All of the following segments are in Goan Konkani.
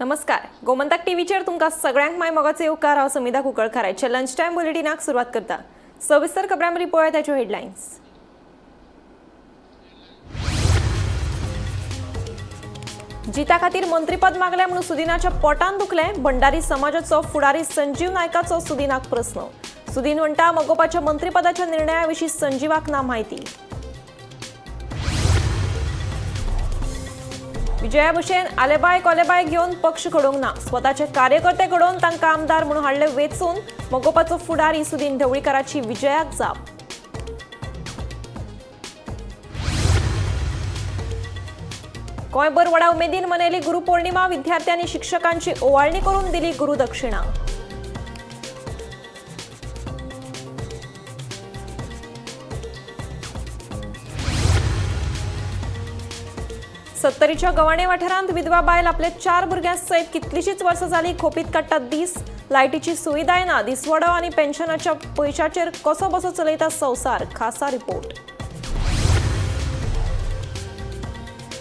नमस्कार, गोमंतक टीव्हीचेर तुमकां सगळ्यांक माय मोगाचो येवकार. हांव समिधा कुंकळकार. आयच्या लंच टायम बुलेटिनाक सुरवात करता. सविस्तर खबरां मदीं पळोवया ताच्यो हेडलायन्स. जिता खातीर मंत्रीपद मागलें म्हणून सुदिनाच्या पोटान दुखलें. भंडारी समाजाचो फुडारी संजीव नायकाचो सुदिनाक प्रस्न. सुदीन म्हणटा, मगोपाच्या मंत्रीपदाच्या निर्णया विशीं संजीवाक ना म्हायती. विजया भशेन आलेबाय कोलेबाय घेवन पक्ष घडोवंक ना, स्वताचे कार्यकर्ते घडोवन तांकां आमदार म्हणून हाडले वेंचून. मगोपाचो फुडारी सुदीन ढवळीकाराची विजयाक जाप. गोंयभर व्हडा उमेदीन मनयली गुरुपौर्णिमा. विद्यार्थ्यांनी शिक्षकांची ओवाळणी करून दिली गुरुदक्षिणा. सत्तरीच्या गवाणे वाठारांत विधवा बायल आपले 4 भुरग्यां सयत कितलीशीच वर्सां जाली खोपीत काडटात दीस. लायटीची सुविधाय ना. दिसवडो आनी पेन्शनाच्या पयशाचेर कसो बसो चलयता संवसार. खासा रिपोर्ट.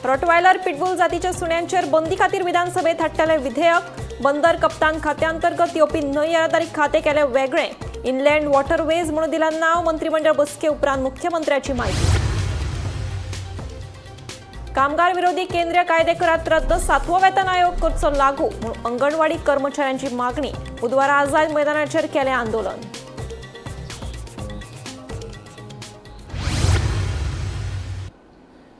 रॉटवायलर पिटबुल जातीच्या सुण्यांचेर बंदी खातीर विधानसभेत हाडटले विधेयक. बंदर कप्तान खात्यांतर्गत येवपी न्हंय येरादारी खातें केलें वेगळें. इनलँड वॉटरवेज म्हणून दिलां नांव. मंत्रिमंडळ बसके उपरांत मुख्यमंत्र्याची म्हायती. कामगार विरोधी केंद्रीय कायदे करात रद्द. 7वो वेतन आयोग करचो लागू म्हणून अंगणवाडी कर्मचाऱ्यांची मागणी. बुधवारा आझाद मैदानाचेर केलें आंदोलन.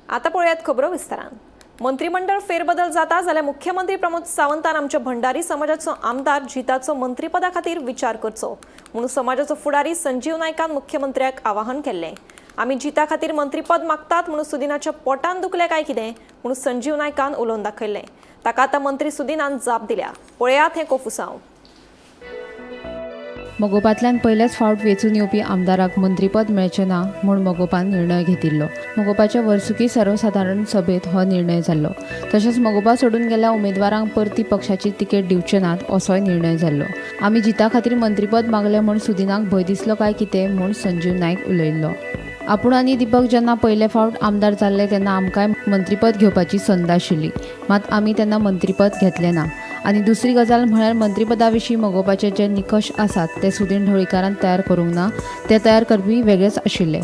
आता पळोवयात खबरो विस्तारान. मंत्रिमंडळ फेरबदल जाता जाल्यार मुख्यमंत्री प्रमोद सावंतान आमच्या भंडारी समाजाचो आमदार जिताचो मंत्रीपदा खातीर विचार करचो म्हणून समाजाचो फुडारी संजीव नायकान मुख्यमंत्र्याक आवाहन केल्लें. आमी जिता खातीर मंत्रीपद मागतात म्हणून सुदिनाच्या पोटान दुखलें काय कितें म्हणून संजीव नायकान उलोवन दाखयल्लें. ताका आतां मंत्री सुदिनान जाप दिल्या. पळयात हें कोफुसांव. मगोपांतल्यान पयलेच फावट वेंचून येवपी आमदाराक मंत्रीपद मेळचें ना म्हूण मगोपान निर्णय घेतिल्लो. मगोपाच्या वर्सुकी सर्वसादारण सभेंत हो निर्णय जाल्लो. तशेंच मगोपा सोडून गेल्ल्या उमेदवारांक परती पक्षाची तिकेट दिवचे नात असोय निर्णय जाल्लो. आमी जिता खातीर मंत्रीपद मागलें म्हूण सुदिनाक भंय दिसलो काय कितें म्हूण संजीव नायक उलयल्लो. आपूण आनी दीपक जेन्ना पयले फावट आमदार जाल्ले तेन्ना आमकांय मंत्रीपद घेवपाची संद आशिल्ली, मात आमी तेन्ना मंत्रीपद घेतलें ना. आनी दुसरी गजाल म्हळ्यार मंत्रीपदा विशीं मगोपाचे जे निकश आसात ते सुदीन ढवळीकारान तयार करूंक ना, ते तयार करपी वेगळेच आशिल्ले.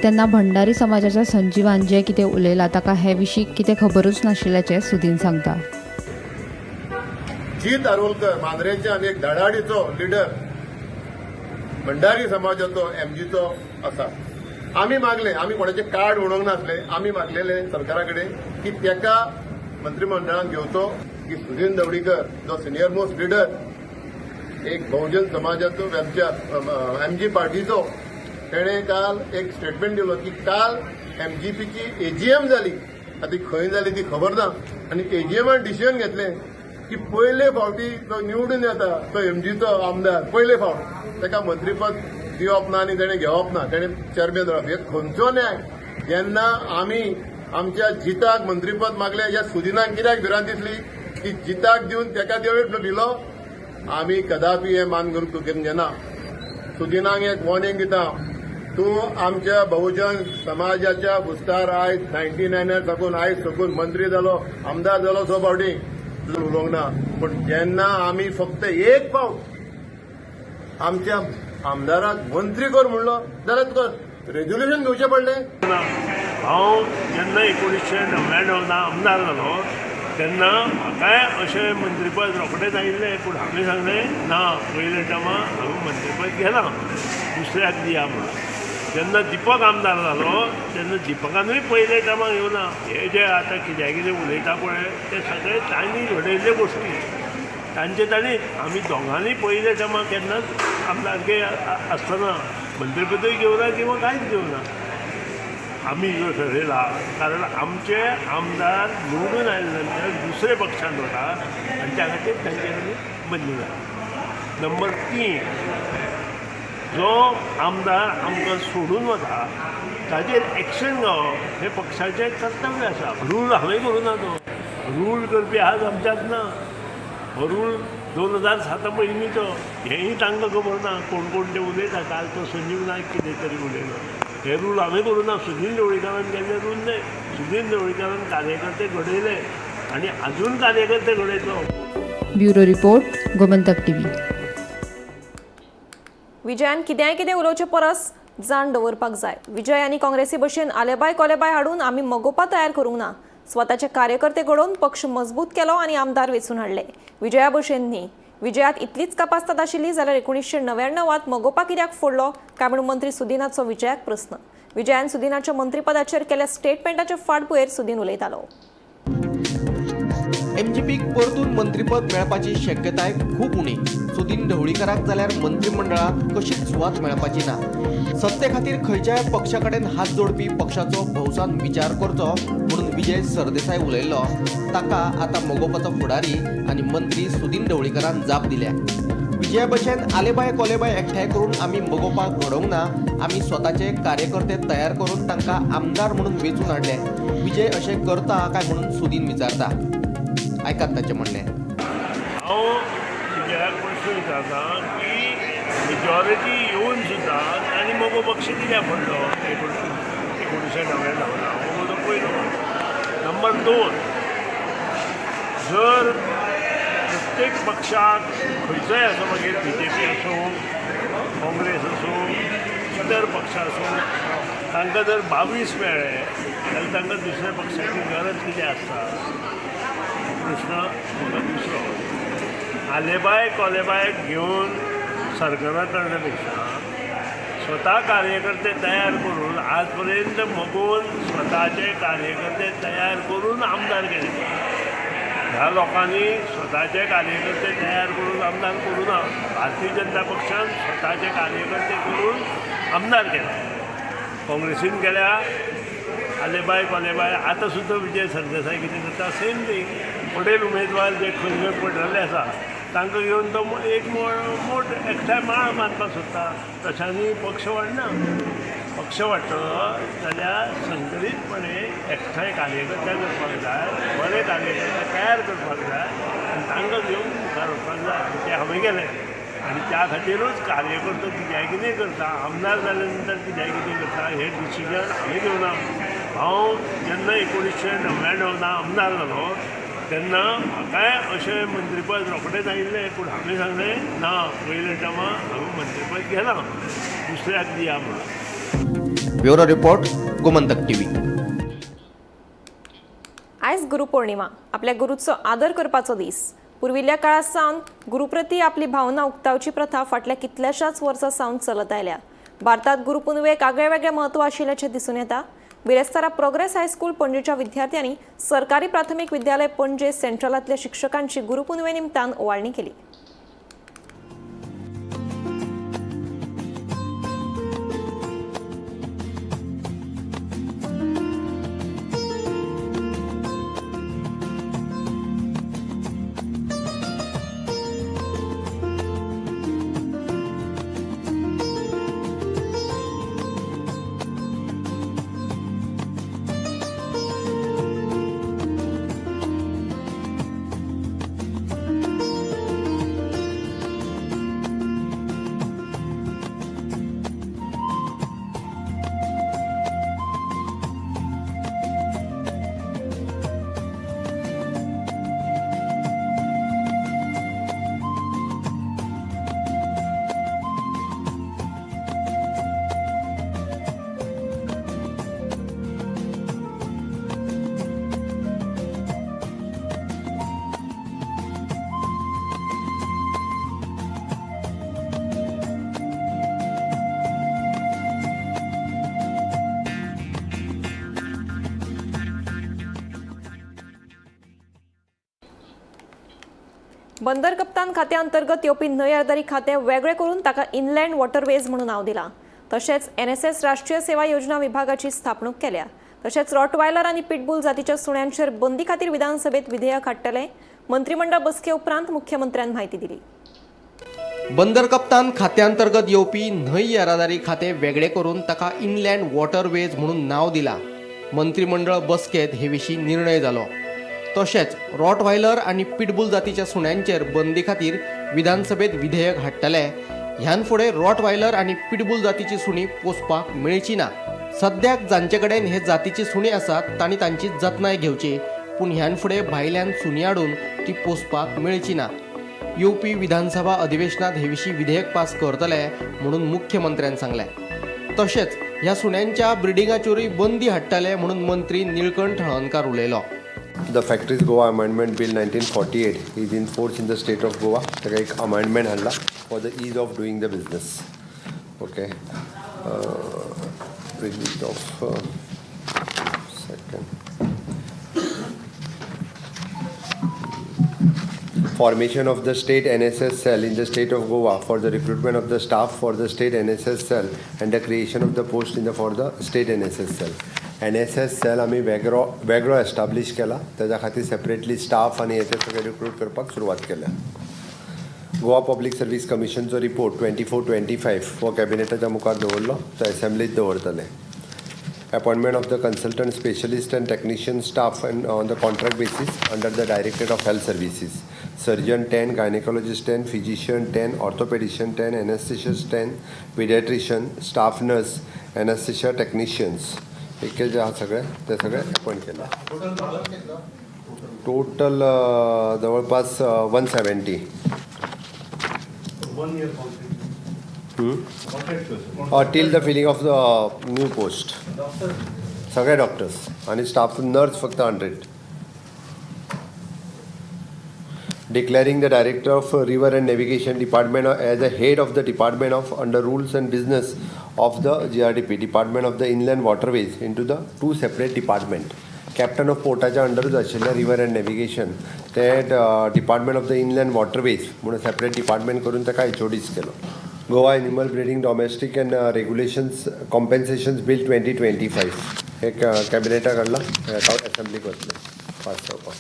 तेन्ना भंडारी समाजाच्या संजीवान जें कितें उलयलां ताका हे विशीं कितें खबरूच नाशिल्ल्याचें सुदीन सांगता. जीत आरोलकर मांद्रेच्यान एक धडाडीचो लिडर भंडारी समाजाचो एमजीचो आसा. आमी मागले, आमी कोणाचे कार्ड उडोवंक नासले. आमी मागलेले सरकारा कडेन की तेका मंत्रिमंडळान घेवचो की सुदीन ढवळीकर जो सिनियर मोस्ट लिडर एक बहुजन समाजाचो आमच्या एमजी पार्टीचो, तेणें काल एक स्टेटमेंट दिलो की काल एमजीपीची एजीएम जाली. आतां ती खंय जाली ती खबर ना. आनी एजीएमान डिसिजन घेतलें की पयले फावटी जो निवडून येता तो एमजीचो आमदार पयले फावट ताका मंत्रीपद दिवप ना आनी तेणें घेवप ना, तेणें चेअरमॅन रावप. हे खंयचो न्याय? जेन्ना आमी आमच्या जिताक मंत्रीपद मागलें, ह्या सुदिनाक कित्याक भिरांत दिसली की जिताक दिवन ताका दिवन भिलो? आमी कदापी हें मान करून घेना. सुदिनाक एक वॉर्निंग दिता, तूं आमच्या बहुजन समाजाच्या बुस्तार आयज 99 साकून आयज साकून मंत्री जालो, आमदार जालो, सो फावटी उलोवंक ना. पूण जेन्ना आमी फक्त एक फावट आमच्या आमदाराक मंत्री कर म्हणलो जाल्यार तुका रेजोल्युशन घेवचें पडलें. हांव जेन्ना 1999 आमदार जालो तेन्ना म्हाकाय अशें मंत्रीपद रोखडेंच आयिल्लें, पूण हांवें सांगलें ना, पयले टायमा हांवें मंत्रीपद घेना, दुसऱ्याक दिया म्हणून. जेन्ना दीपक आमदार जालो तेन्ना दीपकानूय पयले टायमाक घेवना. हे जे आतां कित्याक कितें उलयता पळय ते सगळे तांणी घडयल्ले गोश्टी, तांचे तांणी. आमी दोगांनी पयले टायमाक केन्नाच आमदारके आसतना मंत्रीपदूय घेवना किंवा कांयच घेवना. आमी जो ठरयला, कारण आमचे आमदार निवडून आयले नंतर दुसरे पक्षान वता आनी त्या खातीर तांचे आमी बदली जाता. नंबर 3, जो आमदार आमकां सोडून वता ताजेर एक्शन घेवप हें पक्षाचें कर्तव्य आसा. रूल हांवें करूं ना, तो रूल करपी आज आमच्यांत ना. हो रूल 2007 पयलींचो, हेंय तांकां खबर ना. कोण कोण ते उलयता. काल तो संजीव नायक कितें तरी उलयलो. हे रूल हांवें करूं ना, सुदीन ढवळीकारान केल्ले रूल न्हय. सुदीन ढवळीकारान कार्यकर्ते घडयले आनी आजून कार्यकर्ते घडयतलो. Bureau report, Gomantak TV. विजयान कित्याय कितें उलोवचे परस जाण दवरपाक जाय. विजय आनी काँग्रेसी भशेन आलेबाय कोलेबाय हाडून आमी मगोपा तयार करूंक ना. स्वताचे कार्यकर्ते घडोवन पक्ष मजबूत केलो आनी आमदार वेंचून हाडले. विजया भशेन न्ही. विजयात इतलीच कापास्ताद आशिल्ली जाल्यार 1999त मगोपा कित्याक फोडलो काय म्हणून मंत्री सुदिनाचो विजयाक प्रस्न. विजयान सुदिनाच्या मंत्रीपदाचेर केल्या स्टेटमेंटाचे फाटभुंयेर सुदीन उलयतालो. एमजीपीक परतून मंत्रीपद मेळपाची शक्यताय खूब उणी. सुदीन ढवळीकाराक जाल्यार मंत्रिमंडळांत कशीच सुवात मेळपाची ना. सत्ते खातीर खंयच्याय पक्षा कडेन हात जोडपी पक्षाचो भौसान विचार करचो म्हणून विजय सरदेसाय उलयल्लो ताका आतां मगोपाचो फुडारी आनी मंत्री सुदीन ढवळीकारान जाप दिल्या. विजया भशेन आलेबाय कोलेबाय एकठांय करून आमी मगोपाक घडोवंक ना. आमी स्वताचे कार्यकर्ते तयार करून तांकां आमदार म्हणून वेंचून हाडले. विजय अशें करता काय म्हणून सुदीन विचारता. आयकात ताचें म्हणणें. हांव विजयाक प्रश्न विचारता की मेजॉरिटी येवन सुद्दां तांणी मगो पक्ष कित्याक फोडलो 1999? मगो तो पयलो. नंबर 2, जर प्रत्येक पक्षाक खंयचोय आसूं, मागीर बीजेपी आसूं, काँग्रेस आसूं, इतर पक्ष आसूं, तांकां जर 22 मेळ्ळे जाल्यार तांकां दुसऱ्या पक्षाची गरज कितें आसता? प्रश्न म्हाका दुसरो. आलेबाय कोलेबाय घेवन सरकारां करण्या पेक्षा स्वता कार्यकर्ते तयार करून आज पर्यंत मगोन स्वताचे कार्यकर्ते तयार करून आमदार केले. ह्या लोकांनी स्वताचे कार्यकर्ते तयार करून आमदार करूं ना. भारतीय जनता पक्षान स्वताचे कार्यकर्ते करून आमदार केले. काँग्रेसीन केल्या आलेबाय कोलेबाय. आतां सुद्दां विजय सरदेसाय कितें करता सेम थींग. पटेल उमेदवार जे खंय खंय पडलेले आसा तांकां घेवन तो एक मोठ एकठांय माळ मारपाक सोदता. तशांनी पक्ष वाडना. पक्ष वाडटलो जाल्यार संकलीतपणे एकठांय कार्यकर्ते करपाक जाय, बरे कार्यकर्ते तयार करपाक जाय आनी तांकां घेवन मुखार वचपाक जाय. तें हांवें केलें आनी त्या खातीरूच कार्यकर्तो कित्याक कितें करता, आमदार जाल्या नंतर कित्याक कितें करता हें डिसिजन हांवें घेवना. हांव जेन्ना 1999 आमदार जालो तेन्ना म्हाकाय अशें मंत्रीपद रोखडेंच आयिल्लें, पूण हांवें सांगलें ना, पयल्या टर्मा हांवें मंत्रीपद घेना, दुसऱ्याक दिया म्हणून. Bureau report, Gomantak TV. आयज गुरुपौर्णिमा, आपल्या गुरूचो आदर करपाचो दीस. पुर्विल्ल्या काळात सावन गुरुप्रती आपली भावना उक्तावची प्रथा फाटल्या कितल्याशाच वर्सां सावन चलत आयल्या. भारतात गुरुपुनवेक आगळे वेगळे म्हत्व आशिल्ल्याचें दिसून येता. बिरेस्तारा प्रोग्रेस हायस्कूल पणजेच्या विद्यार्थ्यांनी सरकारी प्राथमीक विद्यालय पणजे सेंट्रलांतल्या शिक्षकांची गुरुपुनवे निमतान ओवाळणी केली. बंदर कप्तान खात्या अंतर्गत येवपी न्हंय येरादारी खातें वेगळें करून ताका इनलँड वॉटरवेज म्हणून नांव दिलां. तशेंच एनएसएस राष्ट्रीय सेवा योजना विभागाची स्थापणूक केल्या. तशेंच रॉटवायलर आनी पिटबूल जातीच्या सुण्यांचेर बंदी खातीर विधानसभेत विधेयक हाडटले. मंत्रिमंडळ बसके उपरांत मुख्यमंत्र्यान म्हायती दिली. बंदर कप्तान खात्यांतर्गत येवपी न्हंय येरादारी खातें वेगळें करून ताका इनलँड वॉटरवेज म्हणून नांव दिलां. मंत्रिमंडळ बसकेंत हे विशीं निर्णय जालो. तशेंच रॉटवायलर आनी पिटबूल जातीच्या सुण्यांचेर बंदी खातीर विधानसभेत विधेयक हाडटले. ह्यान फुडें रॉटवायलर आनी पिटबूल जातीची सुणी पोसपाक मेळची ना. सद्याक जांचे कडेन हे जातीची सुणी आसात तांणी तांची जतनाय घेवची, पूण ह्यान फुडें भायल्यान सुणी हाडून ती पोसपाक मेळची ना. येवपी विधानसभा अधिवेशनात हे विशीं विधेयक पास करतले म्हणून मुख्यमंत्र्यान सांगलें. तशेंच ह्या सुण्यांच्या ब्रिडिंगाचेरूय बंदी हाडटले म्हणून मंत्री निळकंठ हळर्णकार उलयलो. The Factories Goa Amendment Bill 1948 is in force in the state of Goa. ताका एक अमेंडमेंट हाडला for the ease of doing the business. Okay, release of second, formation of the state NSS cell in the state of Goa for the recruitment of the staff for the state NSS cell and the creation of the post in the for the state NSS cell. NSS cell आमी वेगळो वेगळो एस्टाब्लीश केला, तेज्या खातीर सेपरेटली स्टाफ आनी हे ते सगळे रिक्रूट करपाक सुरवात केल्या. गोवा पब्लीक सर्वीस कमिशनचो रिपोर्ट 24-25 हो कॅबिनेटाच्या मुखार दवरलो, तो एसेंब्लीत दवरतले. Appointment of the consultant specialist and technician staff and on the contract basis under the Directorate of Health Services. Surgeon 10, gynecologist 10, physician 10, orthopedician 10, anesthesist 10, pediatrician, staff nurse, anesthesia technicians. एक जे आहा सगळे ते सगळे अपॉइंट केले. टोटल जवळपास 170 till the filling of the new post. सगळे डॉक्टर्स आणि स्टाफ नर्स फक्त 100. Declaring the Director of River and Navigation Department as a head of the department of under rules and business of the GRDP, Department of the Inland Waterways, into the two separate department. Captain of पोर्टाच्या अंडरूच आशिल्लें river and navigation, ते Department of the Inland Waterways म्हणून सेपरेट डिपार्टमेंट करून ताका एचओडीस केलो. Goa Animal Breeding Domestic and Regulations Compensations Bill 2025 हे कॅबिनेटाक हाडला, एसेंब्लीक वतलें पास जावपाक.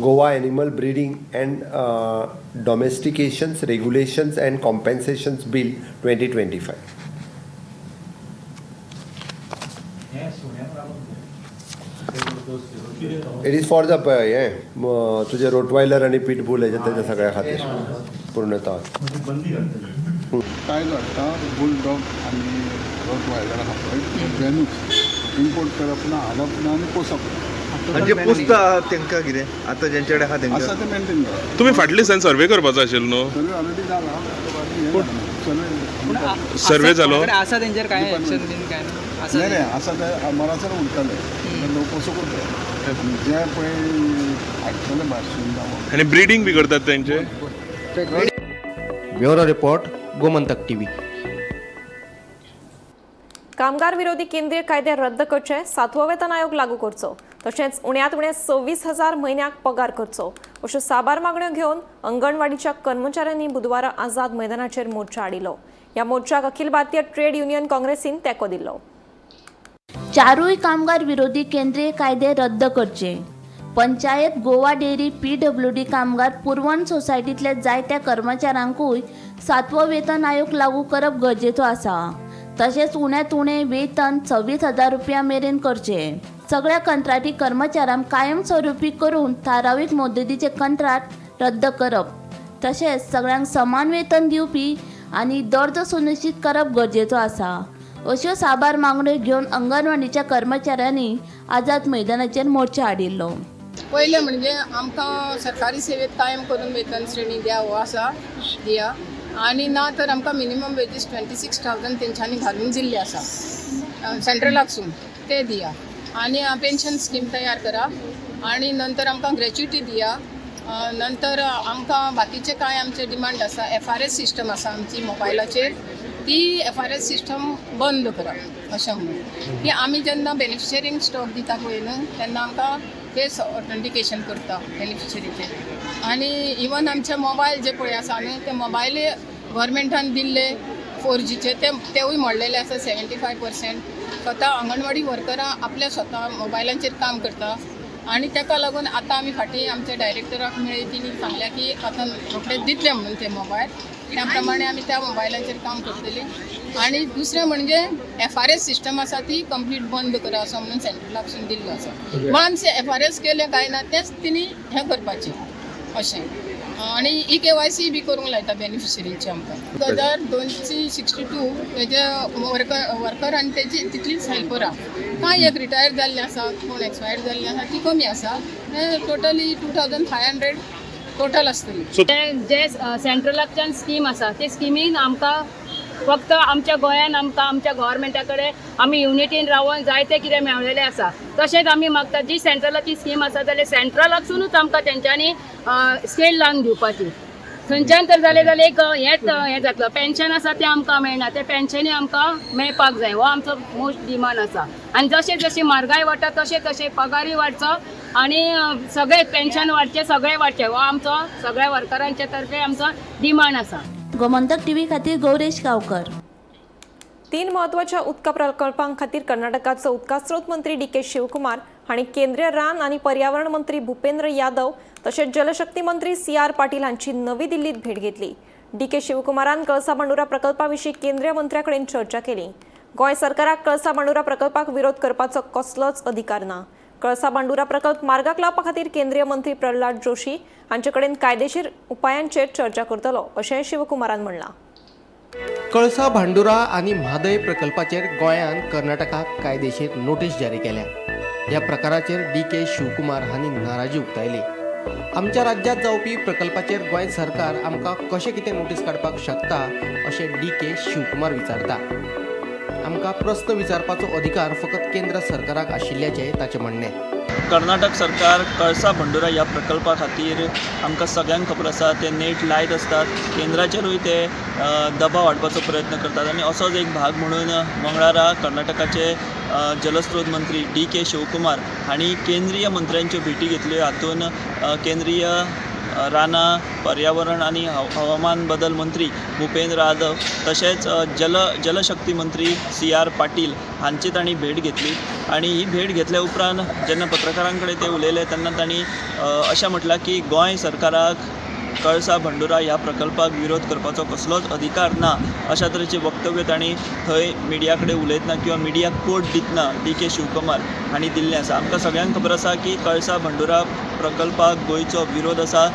Goa Animal Breeding and Domestications Regulations and Compensations Bill 2025. It is for the हें तुजें रोटवायलर आनी पिटबूल हेजे तेज्या सगळ्या खातीर पूर्णतः. कायदो हाडटा, बुलडॉग आनी रोटवायलर आहा पळय ते बॅनूच, इम्पोर्ट करप ना, हाडप ना आनी पोसप ना. म्हणजे पुसता तांकां कितें आतां जेंचे कडेन आहा आसा तेंकां ते मेंटेन करप. तुम्ही फाटले दिसान सर्वे करपाचो आशिल्लो न्हू? सर्वे ऑलरेडी जाला, सर्वे. सर्वे जालो? आसा तेंचेर काय एक्शन बीन काय ना आसा? नाही रे, आसा ते मरासर उरतले, लोक पोसूंकूच जाय, जे पळय हाडटले भायरसून जावं. आनी ब्रिडींग बी करतात तेंचे? Bureau report, Gomantak TV. कामगार विरोधी केंद्रीय कायदे रद्द करचे, सातवो वेतन आयोग लागू करचो, तशेंच उण्यांत उणे 26,000 म्हयन्याक पगार करचो अश्यो साबार मागण्यो घेवन अंगणवाडीच्या कर्मचाऱ्यांनी बुधवारा आझाद मैदानाचेर मोर्चा हाडिल्लो. ह्या मोर्चाक अखिल भारतीय ट्रेड युनियन काँग्रेसीन तेंको दिल्लो. चारूय कामगार विरोधी केंद्रीय कायदे रद्द करचे, पंचायत, गोवा डेअरी, पीडब्ल्यूडी कामगार पुरवण सोसायटींतल्या जायत्या कर्मचाऱ्यांकूय सातवो वेतन आयोग लागू करप गरजेचो आसा. तशेंच उण्यांत उणें वेतन 26,000 रुपया मेरेन करचे, सगळ्या कंत्राटी कर्मचाऱ्यांक कायमस्वरुपी करून थारावीक मुदतीचे कंत्राट रद्द करप, तशेंच सगळ्यांक समान वेतन दिवपी आनी दर्जो सुनिश्चित करप गरजेचो आसा. अश्यो साबार मागण्यो घेवन अंगणवाडीच्या कर्मचाऱ्यांनी आझाद मैदानाचेर मोर्चा हाडिल्लो. पयलें म्हणजे आमकां सरकारी सेवेत कायम करून वेतन श्रेणी द्या हो आसा, दिया. आनी ना तर आमकां मिनिमम वेजीस 26,000 तेंच्यांनी घालून दिल्ले आसा सेंट्रलाकसून, ते दिया. आनी पेन्शन स्कीम तयार करा आनी नंतर आमकां ग्रॅच्युटी दिया. नंतर आमकां बाकीचे कांय आमचे डिमांड आसा. एफआरएस सिस्टम आसा आमची मोबायलाचेर, ती एफआरएस सिस्टम बंद करा अशें म्हणून की आमी जेन्ना बेनिफिशरींक स्टॉक दिता पळय न्हू, तेन्ना आमकां फेस ऑथेंटिकेशन करता बेनिफिशरीचें. आनी इवन आमचे मोबायल जे पळय आसा न्हू, ते मोबायल गव्हर्मेंटान दिल्ले 4Gचे, ते तेवूय मोडलेले आसा 75%. स्वता अंगणवाडी वर्करां आपल्या स्वता मोबायलांचेर काम करता आनी ताका लागून आतां आमी फाटीं आमच्या डायरेक्टराक मेळ्ळी, तिणी सांगलें की आतां रोखडे दितले म्हणून ते मोबायल. त्या प्रमाणे आमी त्या मोबायलांचेर काम करतली. आनी दुसरें म्हणजे एफआरएस सिस्टम आसा ती कंप्लीट बंद करा असो म्हणून सेंट्रलाकसून दिल्लो आसा. वन्स एफआरएस केलें काय ना, तेंच तिणी हें करपाचें अशें. आनी ई केवायसी बी करूंक लायता बेनिफिशरींची आमकां. 2262 तेजे वर्कर आनी तेजी तितलीच हेल्परां. कांय एक रिटायर जाल्ले आसा, कोण एक्सपायर जाल्ले आसा, ती कमी आसा. टोटली 2500 टोटल आसतली. जे सेंट्रलाच्यान स्कीम आसा ते स्किमीन आमकां फक्त आमच्या गोंयान आमकां आमच्या गव्हर्मेंटा कडेन आमी युनिटीन रावन जायते कितें मेळलेलें आसा. तशेंच आमी मागता जी सेंट्रलाची स्कीम आसा जाल्यार सेंट्रलाकसुनूच आमकां तेंच्यांनी स्केल लावन दिवपाची. थंयच्यान तर जालें जाल्यार एक हेंच हें जातलो. पेन्शन आसा तें आमकां मेळना, तें पेन्शनूय आमकां मेळपाक जाय, हो आमचो मोस्ट डिमांड आसा. आनी जशें जशें म्हारगाय वाडटा तशें तशें पगारूय वाडचो आनी सगळें पेन्शन वाडचें, सगळें वाडचें, हो आमचो सगळ्या वर्करांचे तर्फे आमचो डिमांड आसा. गोमंतक टीव्ही खातीर गौरेश गांवकर. 3 म्हत्वाच्या उदका प्रकल्पां खातीर कर्नाटकाचो उदका स्रोत मंत्री डी.के. शिवकुमार हांणी केंद्रीय रान आनी पर्यावरण मंत्री भूपेंद्र यादव तशेंच जलशक्ती मंत्री सी.आर. पाटील हांची नवी दिल्लीत भेट घेतली. डी.के. शिवकुमारान कळसा भांडुरा प्रकल्पा विशीं केंद्रीय मंत्र्या कडेन चर्चा केली. गोंय सरकाराक कळसा भांडुरा प्रकल्पाक विरोध करपाचो कसलोच अधिकार ना. कळसा भांडुरा प्रकल्प मार्गाक लावपा खातीर केंद्रीय मंत्री प्रल्हाद जोशी हांचे कडेन कायदेशीर उपायांचेर चर्चा करतलो अशें शिवकुमारान म्हणलां. कळसा भांडुरा आनी म्हादय प्रकल्पाचेर गोंयान कर्नाटकाक कायदेशीर नोटीस जारी केल्या. ह्या प्रकाराचेर डी.के. शिवकुमार हांणी नाराजी उक्तायली. आमच्या राज्यांत जावपी प्रकल्पाचेर गोंय सरकार आमकां कशें कितें नोटीस काडपाक शकता अशें डी.के. शिवकुमार विचारता. आमकां प्रस्न विचारपाचो अधिकार फकत केंद्र सरकाराक आशिल्ल्याचें ताचें म्हणणें. कर्नाटक सरकार कळसा भंडुरा ह्या प्रकल्पा खातीर आमकां सगळ्यांक खबर आसा ते नेट लायत आसतात, केंद्राचेरूय ते दबाव हाडपाचो प्रयत्न करतात आनी असोच एक भाग म्हणून मंगळारा कर्नाटकाचे जलस्रोत मंत्री डी.के. शिवकुमार हांणी केंद्रीय मंत्र्यांच्यो भेटी घेतल्यो. हातूंत केंद्रीय रानां, पर्यावरण आनी हवामान बदल मंत्री भूपेंद्र यादव तशेंच जलशक्ती मंत्री सी.आर. पाटील हांची तांणी भेट घेतली आनी ही भेट घेतल्या उपरांत जेन्ना पत्रकारां कडेन ते उलयले तेन्ना तांणी अशें म्हटलां की गोंय सरकाराक कळसा भंडुरा ह्या प्रकल्पाक विरोध करपाचो कसलोच अधिकार ना अशा तरेचें वक्तव्य तांणी थंय मिडिया कडेन उलयतना किंवा मिडियाक कोट दितना डी.के. शिवकुमार हांणी दिल्लें आसा. आमकां सगळ्यांक खबर आसा की कळसा भंडुरा प्रकल्पाक गोंयचो विरोध आसा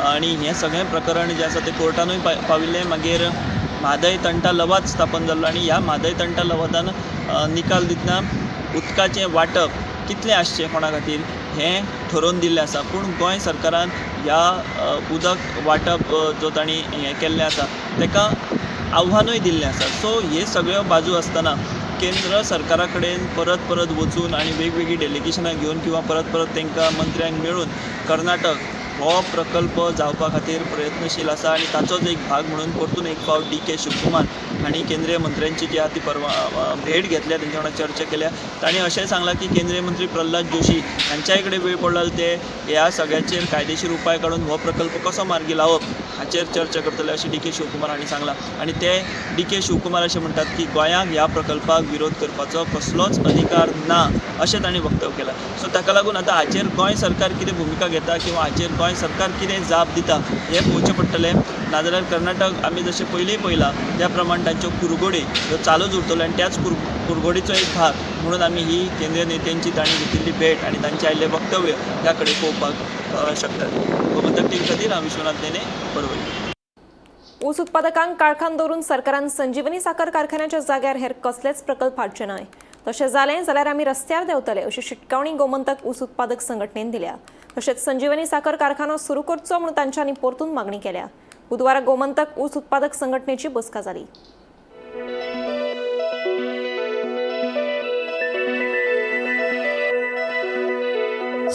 आनी हें सगळें प्रकरण जें आसा तें कोर्टानूय पाविल्लें. मागीर म्हादय तंटा लवाद स्थापन जाल्लो आनी ह्या म्हादय तंटा लवादान निकाल दितना उदकाचें वांटप कितलें आसचें कोणा खातीर हें ठरोवन दिल्लें आसा. पूण गोंय सरकारान ह्या उदक वांटप जो तांणी हें केल्लें आसा ताका आव्हानूय दिल्लें आसा. सो हे सगळ्यो बाजू आसतना केंद्र सरकारा कडेन परत परत वचून आनी वेगवेगळीं डेलिगेशनां घेवन किंवा परत परत तांकां मंत्र्यांक मेळून कर्नाटक हो प्रकल्प जावपा खातीर प्रयत्नशील आसा आनी ताचोच एक भाग म्हणून परतून एक फावट डी.के. शिवकुमार हांणी केंद्रीय मंत्र्यांची जी आहा ती भेट घेतल्या, तेंच्या वांगडा चर्चा केल्या. तांणी अशेंय सांगलां की केंद्रीय मंत्री प्रल्हाद जोशी हांच्याय कडेन वेळ पडलो ते ह्या सगळ्याचेर कायदेशीर उपाय काडून हो प्रकल्प कसो मार्गी लावप हाचेर चर्चा करतले अशें डी.के. शिवकुमार हांणी सांगलां. आनी ते डी.के. शिवकुमार अशें म्हणटात की गोंयाक ह्या प्रकल्पाक विरोध करपाचो कसलोच अधिकार ना अशें तांणी वक्तव्य केलां. सो ताका लागून आतां हाचेर गोंय सरकार कितें भुमिका घेता किंवा हाचेर गोंय सरकार कितें जाप दिता हें पळोवचें पडटलें. नाजाल्यार कर्नाटक आमी जशें पयलीं पळयलां त्या प्रमाण तांच्यो कुरगोडी ह्यो चालूच उरतल्यो आनी त्याच कुरगोडीचो एक भाग म्हणून आमी ही केंद्रीय नेत्यांची तांणी घेतिल्ली भेट आनी तांचें आयिल्लें वक्तव्य ह्या कडेन पळोवपाक शकतात. गोमंतक टीव्ही खातीर हांव विश्वनाथ नेने, परवरी. ऊस उत्पादकांक काळखान दवरून सरकारान संजीवनी साखर कारखान्याच्या जाग्यार हेर कसलेच प्रकल्प हाडचे न्हय, तशें जालें जाल्यार आमी रस्त्यार देंवतले अशी शिटकावणी गोमंतक ऊस उत्पादक संघटनेन दिल्या. तशेंच संजीवनी साखर कारखानो सुरू करचो म्हणून तांच्यांनी परतून मागणी केल्या. बुधवारा गोमंतक ऊस उत्पादक संघटनेची बसका जाली.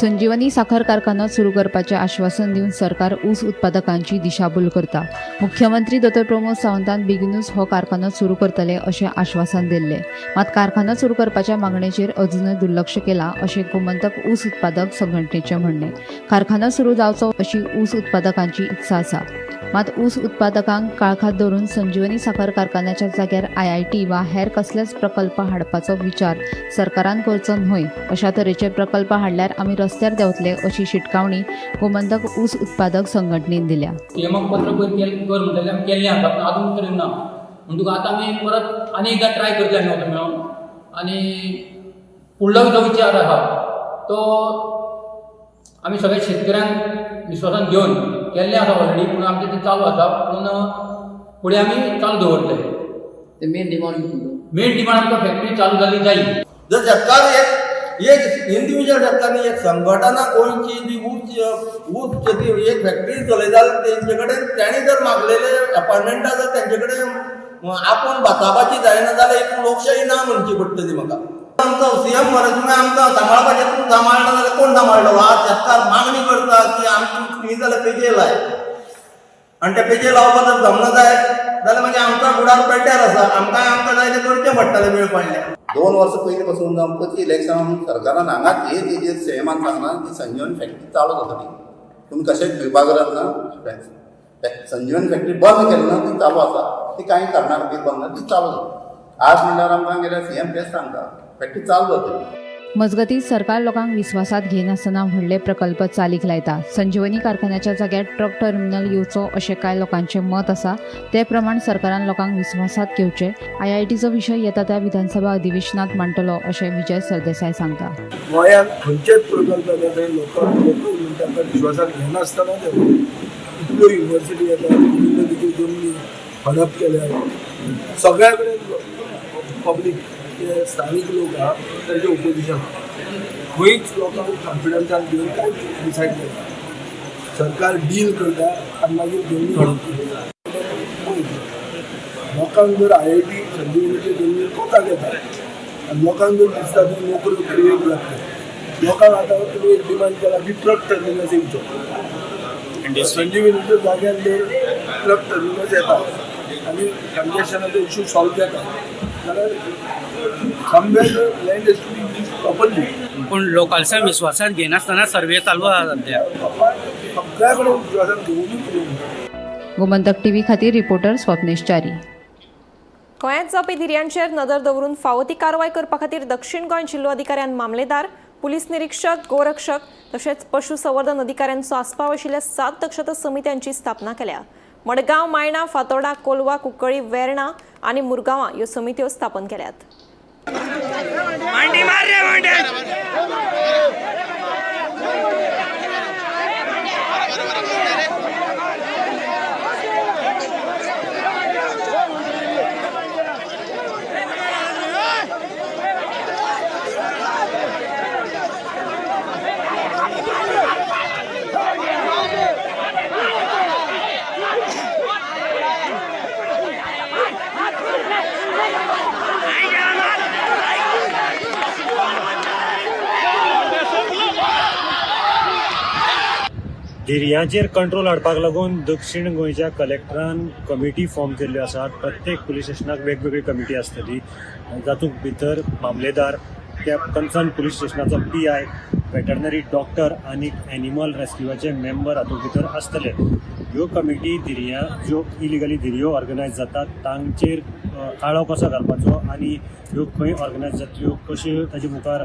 संजीवनी साखर कारखानो सुरू करपाचें आश्वासन दिवन सरकार ऊस उत्पादकांची दिशाभूल करता. मुख्यमंत्री दोतोर प्रमोद सावंतान बेगीनूच हो कारखानो सुरू करतले अशें आश्वासन दिल्लें. मात कारखानो सुरू करपाच्या मागणेचेर अजुनूय दुर्लक्ष केलां अशें गोमंतक ऊस उत्पादक संघटनेचें म्हणणें. कारखानो सुरू जावचो अशी ऊस उत्पादकांची इत्सा आसा. मात ऊस उत्पादकांक काळखांत दवरून संजीवनी साखर कारखान्याच्या जाग्यार IIT वा हेर कसलेच प्रकल्प हाडपाचो विचार सरकारान करचो न्हय अशा तरेचे प्रकल्प हाडल्यार आमी रस्त्यार देंवतले अशी शिटकावणी गोमंतक ऊस उत्पादक संघटनेन दिल्या. सीएमाक पत्र पयर कर म्हणटलें आमी केल्लें आसा, पूण आजून तरी ना. म्हणटकूच तुका आतां आमी परत आनी एकदां ट्राय करतले आमी वचून मेळोन आनी फुडलो जो विचार आसा तो आमी सगळ्या शेतकऱ्यांक विश्वासान घेवन केल्लें आसा ऑलरेडी, पूण आमचें तें चालू आसा, पूण फुडें आमी चालू दवरतले. ते मेन डिमांड, मेन डिमांड आमकां फॅक्टरी चालू जाली जायी. जर शेतकार एक एक इंडिविज्युअल शेतकार न्ही, एक संघटना गोंयची जी ऊस ऊस शेती एक फॅक्टरी चलयता जाल्यार तेंचे कडेन तेणी जर मागलेले एपॉयटमेंटां जर तेंचे कडेन आपोवन बाचाबाची जायना जाल्यार हितून लोकशाही ना म्हणची पडटली म्हाका. आमचो सीएम मरे, तुमी आमकां सांबाळपाचें, तूं सांबाळना जाल्यार कोण सांबाळटलो? आज शेतकार मागणी करता की आमची खंय जाल्यार पेजे लाय, आनी ते पेजे लावपाक जर जमना जायत जाल्यार मागीर आमकां फुडार पेड्ड्यार आसा. आमकां आमकां जाय तें करचें पडटलें वेळ पडल्यार. 2 वर्सां पयलीं पासून जावं प्रती इलेक्शनाक सरकारान हांगाच हेच हेजेर सीएमान सांगलां की संजीवनी फॅक्टरी चालू जातली, तुमी कशेंच भिवपा गरज ना. संजीवनी फॅक्टरी बंद केली ना, ती चालू आसा. ती कांय कारणां खातीर बंद ना, ती चालू जाता. आज म्हणल्यार आमकां गेल्यार सीएम तेच सांगता, फॅक्टरी चालू जातली. मजगतीं, सरकार लोकांक विस्वासात घेनासतना व्हडले प्रकल्प चालीक लायता. संजीवनी कारखान्याच्या जाग्यार ट्रक टर्मिनल येवचो अशें कांय लोकांचें मत आसा. ते प्रमाण सरकारान लोकांक विस्वासात घेवचें. आयआयटीचो विशय येता त्या विधानसभा अधिवेशनात मांडटलो अशें विजय सरदेसाय सांगता. गोंयांत खंयचेच प्रकल्प येता थंय लोकांक, लोकल म्हणटा तांकां विश्वासात घेनासतना ते इतल्यो युनिवर्सिटी येतात, गोविंद जमनी हडप केल्या, सगळ्या कडेन पब्लीक, जे स्थानीक लोक आहा तांचे ओपोजिशन. खंयच लोकांक कॉन्फिडन्सान घेवन कांयच डिसायड जायना. सरकार डील करता आनी मागीर जमनी हडप करता. पळयतले, लोकांक जर आयआयटी संजीवनीचे जमनीर कोताक येता आनी लोकांक जर दिसता की नोकऱ्यो क्रिएट जातले, लोकांक आतां तुमी एक डिमांड केला की ट्रक टर्मिनस येवचो. संजीवनीच्या जाग्यार जर ट्रक टर्मिनस येता आनी कंजेशनाचो इशू सॉल्व जाता जाल्यार somewhere the land is to be used properly. पूण लोकल्सांक विश्वासात घेनासतना सर्वे चालू आसा सद्या. सगळ्या कडेन विश्वासान घेवनूच उलोवंक. गोमंतक टीव्ही खातीर रिपोर्टर स्वप्नेश च्यारी. गोंयांत जावपी धिरयांचेर नदर दवरून फावो ती कारवाय करपा खातीर दक्षिण गोंय जिल्लो अधिकाऱ्यान मामलेदार, पुलीस निरीक्षक, गोरक्षक तशेंच पशुसंवर्धन अधिकाऱ्यांचो आस्पाव आशिल्ल्या सात दक्षता समित्यांची स्थापना केल्या. मडगांव, मायणा, फातोर्डा, कोलवा, कुंकळी, वेर्णा आनी मुरगांवां ह्यो समित्यो स्थापन केल्यात. मांडी मार रे मांडी. धिरयांचेर कंट्रोल हाडपाक लागून दक्षीण गोंयच्या कलेक्टरान कमिटी फॉर्म केल्ल्यो आसात. प्रत्येक पुलीस स्टेशनाक वेगवेगळी कमिटी आसतली, जातूंत भितर मामलेदार, त्या कन्सर्न पुलीस स्टेशनाचो पीआय, वेटरनरी डॉक्टर आनी एनिमल रेस्क्युआचे मेंबर हातूंत भितर आसतले. ह्यो कमिटी धिरयां ज्यो इलिगली धिरयो ऑर्गनायज जातात तांचेर आळो कसो घालपाचो आनी ह्यो खंय ऑर्गनायज जातल्यो, कश्यो ताचे मुखार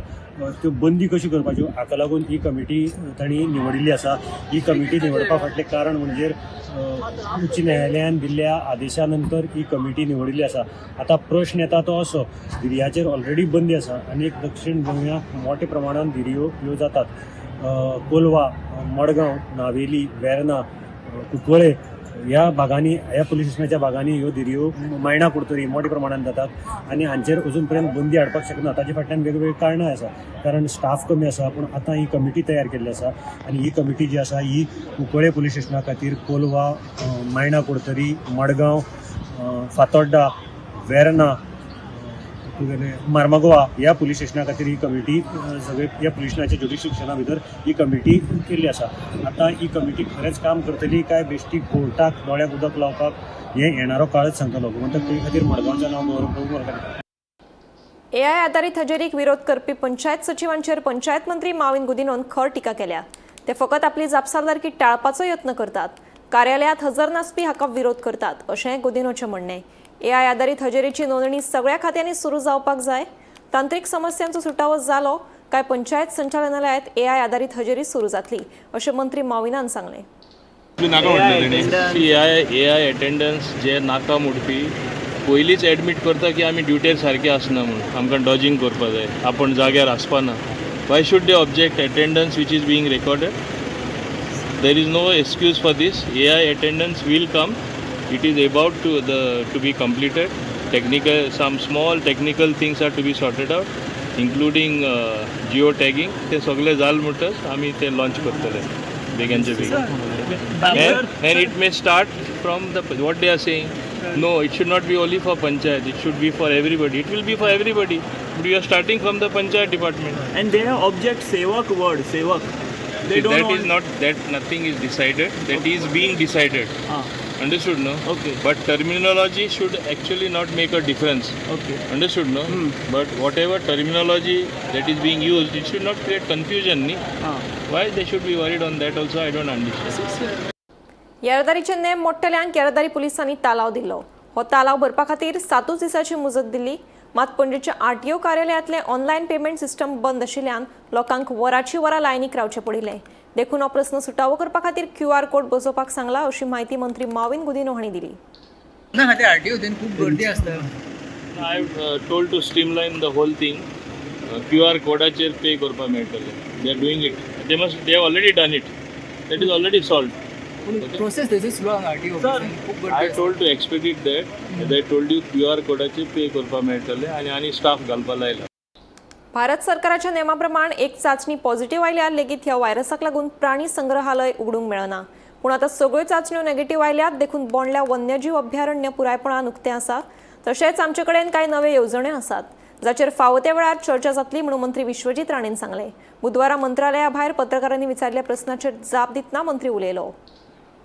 त्यो बंदी कशी करपाच्यो, हाका लागून ही कमिटी तांणी निवडिल्ली आसा. ही कमिटी निवडपा फाटलें कारण म्हणजे उच्च न्यायालयान दिल्ल्या आदेशा नंतर ही कमिटी निवडिल्ली आसा. आतां प्रश्न येता तो असो, धिरयाचेर ऑलरेडी बंदी आसा आनी एक दक्षीण गोंयांत मोठ्या प्रमाणान धिरयो ह्यो जातात. कोलवा, मडगांव, नावेली, वेर्ना, कुंकळे ह्या भागांनी, ह्या पुलीस स्टेशनाच्या भागांनी ह्यो धिरयो, मायणा कुडतरी मोठ्या प्रमाणान जातात आनी हांचेर अजून पर्यंत बंदी हाडपाक शकना. ताचे फाटल्यान वेगवेगळी कारणां आसा, कारण स्टाफ कमी आसा. पूण आतां ही कमिटी तयार केल्ली आसा आनी ही कमिटी जी आसा ही कुंकळे पुलीस स्टेशना खातीर कोलवा, मायणा कुडतरी, मडगांव, फातोड्डा, वेर्ना, तुगेले मार्मागोवा ह्या पुलीस स्टेशना खातीर ही कमिटी, सगळे ह्या पुलीस स्टेशनाच्या ज्युरिस्डिक्शना भितर ही कमिटी केल्ली आसा. आतां ही कमिटी खरेंच काम करतली काय बेश्टी कोर्टाक दोळ्याक उदक लावपाक, हें येणारो काळच सांगतलो. गोमंतक टीव्ही खातीर मडगांवच्यान हांव गौरव प्रभू बोरकार. एआय आदारीत हजेरीक विरोध करपी पंचायत सचिवांचेर पंचायत मंत्री माविन गुदिनोन खर टिका केल्या. ते फकत आपली जापसालदारकी टाळपाचो यत्न करतात, कार्यालयात हजर नासपी हाका विरोध करतात, अशें गुदिनोचें म्हणणें. एआय आदारीत हजेरीची नोंदणी सगळ्या खात्यांनी सुरू जावपाक जाय. तांत्रिक समस्यांचो सुटावो जालो काय पंचायत संचालनालयात एआय आदारीत हजेरी सुरू जातली, अशें मंत्री माविनान सांगलें. नाका म्हटलें तेणी. एआय अटेंडन्स जे नाका मोडपी पयलींच एडमीट करता की आमी ड्युटेर सारके आसना म्हूण, आमकां डॉजिंग करपा जाय, आपण जाग्यार आसपा ना. Why should they object attendance which is being recorded? There is no excuse for this. AI attendance will come. It is about to be completed. Technical, some small technical things are to be sorted out, including geo tagging. ते सगळे जाल म्हणटच आमी ते लॉन्च करतले बेगीनचे बेगीन. And it may start from the what they are saying, no, it should not be only for panchayat, it should be for everybody. It will be for everybody, but we are starting from the panchayat department. And they have object Sevak word, Sevak. They See, don't that want- is not, that nothing is decided. That is being decided. Understood, no? Okay. But terminology should actually not make a difference. Okay. Understood, no? But whatever terminology that is being used, it should not create confusion, ni? Why they should be worried on that also, I don't understand. येरादारीचे नेम मोडटल्यांक येरादारी पुलिसांनी तालाव दिलो. हो तालाव भरपा खातीर 7 दिसांची मुजत दिल्ली. मात पणजेच्या आरटीओ कार्यालयांतलें ऑनलायन पेमेंट सिस्टम बंद आशिल्ल्यान लोकांक वराची वरां लायनीक रावचें पडिल्लें. देखून हो प्रस्न सुटावो करपा खातीर क्यूआर कोड बसोवपाक सांगला अशी म्हायती मंत्री माविन गुदिन्हो हांणी दिली. ना खातीर आरटीओ खूब गर्दी आसता. I told to streamline the whole thing. QR कोडाचेर पे करपाक मेळटलें. They are doing it. They have already done it. That is already solved. पूण प्रोसेस थंयसर स्लो आहा आरटीओ खूब गर्दी I आसता. told to expedite that. As I told you, QR कोडाचेर पे करपाक मेळटलें आनी आनी स्टाफ घालपा लायला. भारत सरकाराच्या नेमा प्रमाण एक चांचणी पॉझिटिव्ह आयल्यार लेगीत ह्या व्हायरसाक लागून प्राणी संग्रहालय उगडूंक मेळना. पूण आतां सगळ्यो चांचण्यो नेगेटिव्ह आयल्यात देखून बोंडल्या वन्यजीव अभयारण्य पुरायपणान उक्तें आसा. तशेंच आमचे कडेन कांय नव्यो येवजण्यो आसात जाचेर फावो त्या वेळार चर्चा जातली म्हणून मंत्री विश्वजीत राणेन सांगलें. बुधवारा मंत्रालया भायर पत्रकारांनी विचारल्या प्रस्नाचेर जाप दितना मंत्री उलयलो.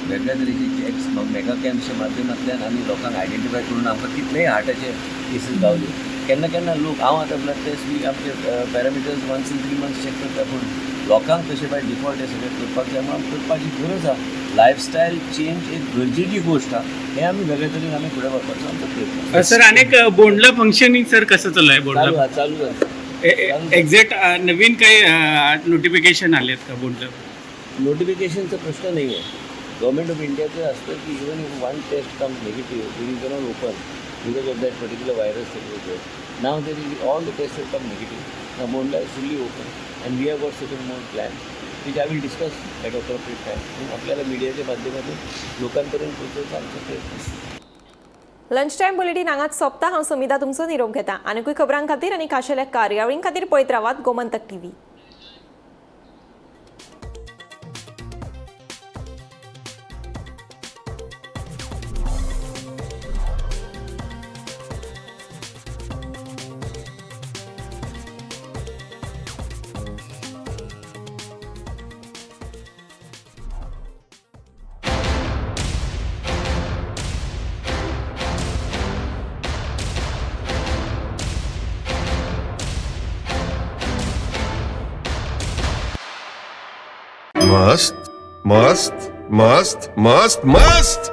वेगळ्या तरेचे चॅक्स मेगा कॅम्प्सच्या माध्यमांतल्यान आमी लोकांक आयडेंटिफाय करून आमकां कितलेय हार्टाचे केसीस गावल्यो. केन्ना केन्ना लोक, हांव आतां ब्लड टेस्ट बी आमचे parameters once in 3 months check करता, पूण लोकांक तशें बाय डिफॉल्ट हें सगळें करपाक जाय म्हणून करपाची गरज आसा. लायफस्टायल चेंज एक गरजेची गोश्ट आसा, हें आमी वेगळे तरेन आमी फुडें व्हरपाचो आमचो प्रयत्न. सर, अनेक बोंडला फंक्शनिंग सर कसं चालू आहे? चालू बोंडला आसा, चालू आसा. एक्झॅक्ट नवीन काही नोटिफिकेशन आलेत का बोंडला? नोटिफिकेशनचा प्रश्न नाही आहे. गव्हर्मेंट ऑफ इंडियाचं असतं की even if one test comes negative, you cannot open because of that particular virus. Now there is all the test come negative. Now Bondla is fully open and we have got certain more plan which I will discuss at appropriate time. आपल्याला मीडियाच्या माध्यमातून लोकांपर्यंत पोहोचवायचा आमचा प्रयत्न. लंच टायम बुलेटीन हांगाच सोंपता. हांव समिता तुमचो निरोप घेता. आनीकूय खबरां खातीर आनी खाशेल्या कार्यावळीं खातीर पळयत रावात गोमंतक टीव्ही. मस्त मस्त मस्त मस्त मस्त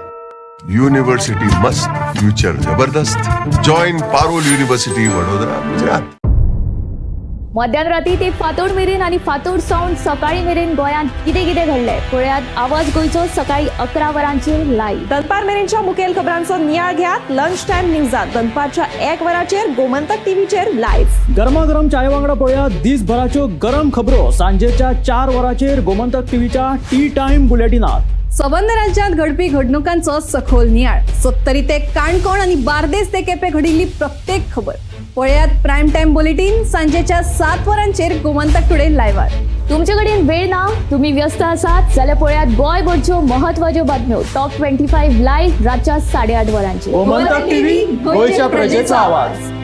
युनिवर्सिटी मस्त, फ्यूचर जबरदस्त. Join Parul university, Vadodara, Gujarat. मध्यान राती ते फांतोड मेरेन आनी फांतोड सावन सकाळी मेरेन गोंयांत कितें कितें घडलें पळयात आवाज गोंयचो सकाळी 11 वरांचेर लायव्ह. दनपार मेरेनच्या मुखेल खबरांचो नियाळ घेयात लंच टायम न्यूजात दनपारच्या 1 वराचेर गोमंतक टीव्हीचेर लायव्ह. गरमागरम चाय वांगडा पळया दिसभराच्यो गरम खबरो सांजेच्या 4 वरांचेर गोमंतक टीव्हीच्या टी टायम बुलेटिनात. सबंद राज्यांत घडपी घडणुकांचो सखोल नियाळ, सत्तरी ते काणकोण आनी बार्देस ते केपें घडिल्ली प्रत्येक खबर पळयात प्रायम टायम बुलेटीन सांजेच्या 7 वरांचेर गोमंतक टुडे लायव्हार. तुमचे कडेन वेळ ना, तुम्ही व्यस्त आसात जाल्यार पळयात गोंयभरच्यो महत्वाच्यो बातम्यो टॉप 25 लायव्ह रातच्या 8:30 वरांचेर. गोमंतक टीव्ही, गोंयच्या प्रजेचा आवाज.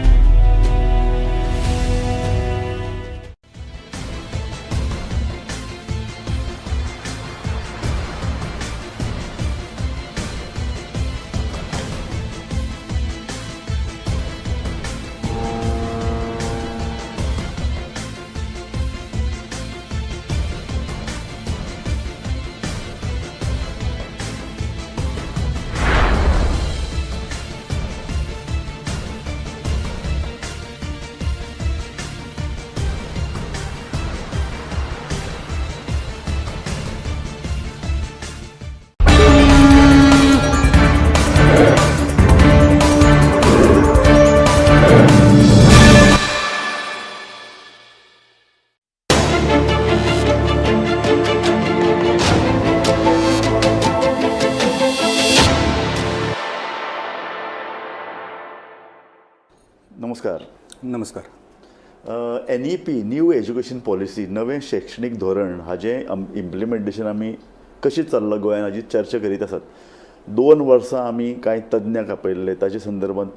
नमस्कार. नमस्कार. NEP, new education policy, नवें शैक्षणीक धोरण हाजें इम्प्लिमेंटेशन आमी कशें चल्लां गोंयान हाजी चर्चा करीत आसात. 2 वर्सां आमी कांय तज्ञांक आपयल्ले ताचे संदर्भात.